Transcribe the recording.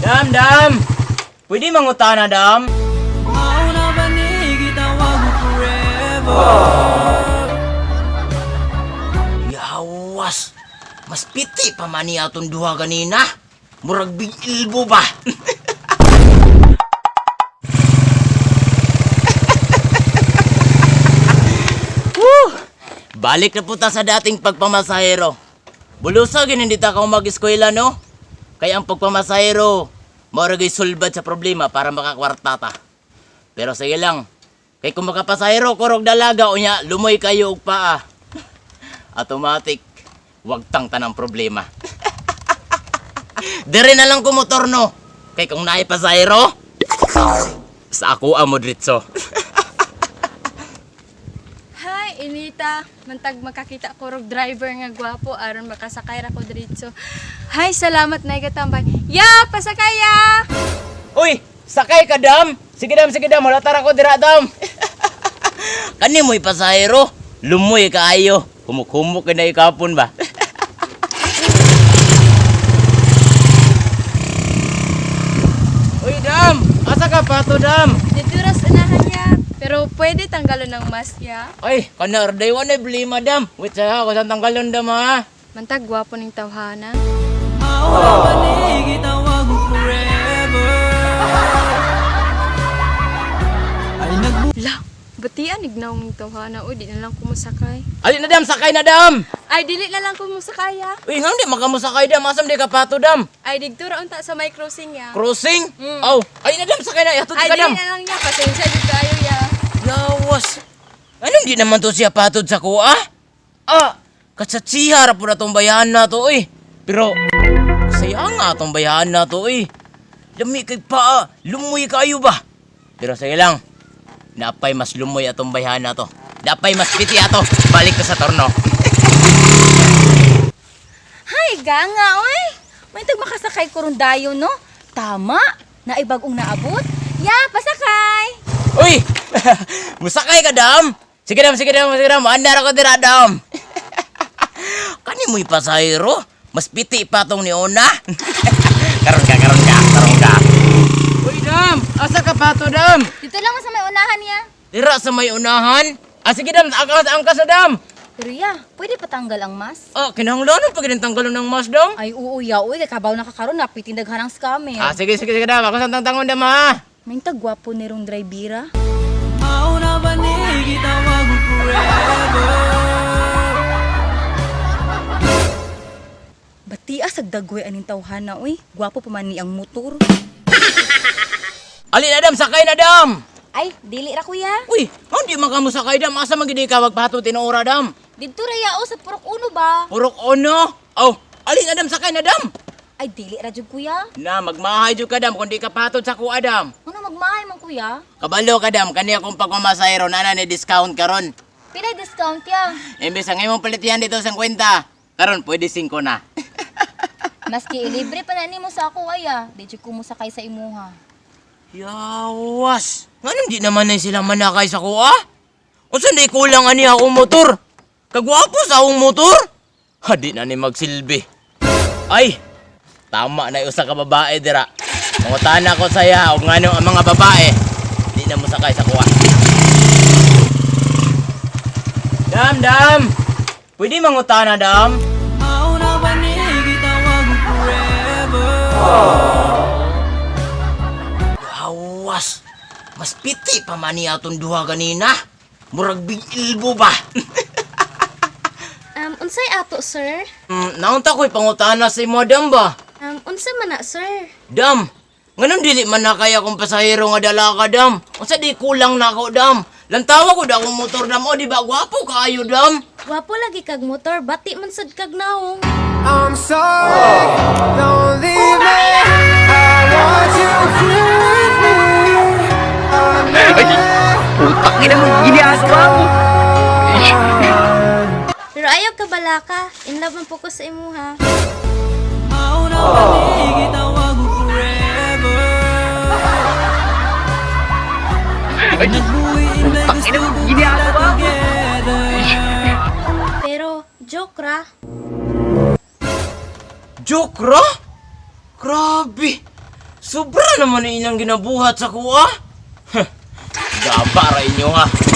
Dam, dam! Pwede mangutana, dam? Mao na ba ni gitawag og forever? Yawas! Mas piti pa man niya atong duha ganina. Murag big ilbo ba? Woo! Balik na po ta sa dating pagpamasahero. Bulusa gin hindi ta ka mag-eskwela, no? Kaya ang pagpamasahero, mao ra gyud sulbad sa problema para makakwarta ta. Pero sige lang, kay kung makapasahero korog dalaga unya lumoy kayo og paa. Automatic, wag tang tanang problema. Dire na lang ko motor no. Kay kung naay pasahero, sa ako amo diretso. Hi, Inita. Mantag makakita ko rog driver nga gwapo aron makasakay ra ko diretso. Hi, salamat na gatambay. Ya, pasakay ya. Uy, sakay ka dam. Sige dam, sige dam, wala tara ko dira dam. Kani mo'y pasahero, lumoy kaayo. Humuk-humuk ka na ikapon ba? Uy, dam, asa ka pa to dam? Dito ra sa unahan ya. Pero pwede tanggalon ng mask ya. Ay, kana arday wa na blima dam. Wait sa ako sa tanggalon dam ha. Mantag gwapo ning tawhana. Mao na ba ni gitawag og forever? Ay nagbu La, batian ignaw ning tawhana. Uy, di na lang ko mosakay. Ali na dam, sakay na dam. Ay, dili na lang ko mosakay ya. Uy, nga di makamusakay dam, asam di ka pato dam. Ay, digto ra unta sa may crossing ya. Crossing? Aw, ay na dam, sakay na, ihatod Ay, ka dili dam. na lang ya. Pasensya jud kaayo ya. Lawas. Anong di naman to siya patod sa kuha? Ah, katsatsiha ra po na tong bayahan na to, eh. Pero, saya nga tong bayahan na to, eh. Lami kay paa, lumoy kayo ba? Pero sige lang, napay mas lumoy atong bayahan na to. Napay mas piti ato. Balik ka sa torno. Hay, ganga, oy! May tag makasakay ko ron dayon, no? Tama! Naibagong naabot? Ya, pasakay! Uy! Musakay ka, dam! Sige dam, sige dam, sige dam. Andar ako dira, dam. Kani mo'y pasahero? Mas piti pa tong ni Ona. Karon ka, karon ka, karon ka. Uy, dam! Asa ka pa to, dam? Dito lang sa may unahan niya. Dira sa may unahan. Ah, sige, dam. Angkas, angkas na, dam. Pero ya, pwede patanggal ang mas? Ah, kinahanglan pa ginang tanggalon ng mas, dam. Ay, oo, ya, oy, kay kabaw na kakaroon, napitindag ang scammer. Ah, sige, sige, sige, dam. Ako sa tangtangon, dam, ha. May tagwapo ni rong drivera. Mao na ba ni gitawag og forever? Bati asag dagway aning tawhana, oy. Gwapo pa man ni ang motor. Ali na, dam. Sakay na, dam. Ay, dili ra kuya. Uy, hindi man ka mo sakay, dam. Asa man gid ka magpato tinuora, dam? Dito ra ya, oh, sa Purok Uno ba? Purok ono. Oh, ali na, dam. Sakay na, dam. Ay, dili ra jud kuya. Na, magmahay jud ka dam kung di ka patod sa kuha dam. Ano magmahay man kuya? Kabalo ka dam, kani akong pagmamasahero na ni discount karon. Pila discount ya? Imbes ang imong palitihan dito sa 50, karon pwede 5 na. Maski ilibre pa na nimo sa ako ay ah. Di jud ko mosakay sa imuha. Yawas. Nganong di naman na sila manakay sa kuha? Unsa di kulang ani akong motor? Kagwapo sa akong motor? Ha, di na ni magsilbi. Ay, tama na usa ka babae dira. Mangutana ko saya og ngano ang mga babae di na mosakay sa kuha. Dam, dam. Pwede mangutana, dam? Mao na ba ni gitawag og forever? Awas! Mas piti pa man niya atong duha ganina. Murag big ilbo ba? Unsay ato, sir? Naunta ko'y pangutana sa imo, dam ba? Unsa man na, sir? Dam, nganong dili man na kaya kung pasahero nga dala ka, dam? Unsa di kulang na ako, dam? Lantawa ko da akong motor, dam. O, di ba? Gwapo kaayo, dam. Gwapo lagi kag motor, bati man sad kag naong. I'm sorry, don't leave me. I want you here with me. Putang ina mo, ginagawa mo. Pero ayaw ka balaka, in love man po ko sa imuha. Mao na ba ni gitawag og forever? Ay nagbuhi inday gusto ko kita together. Pero joke ra. Joke ra? Grabe! Sobra naman ang ilang ginabuhat sa kuha. Huh. Gaba ra inyo ha.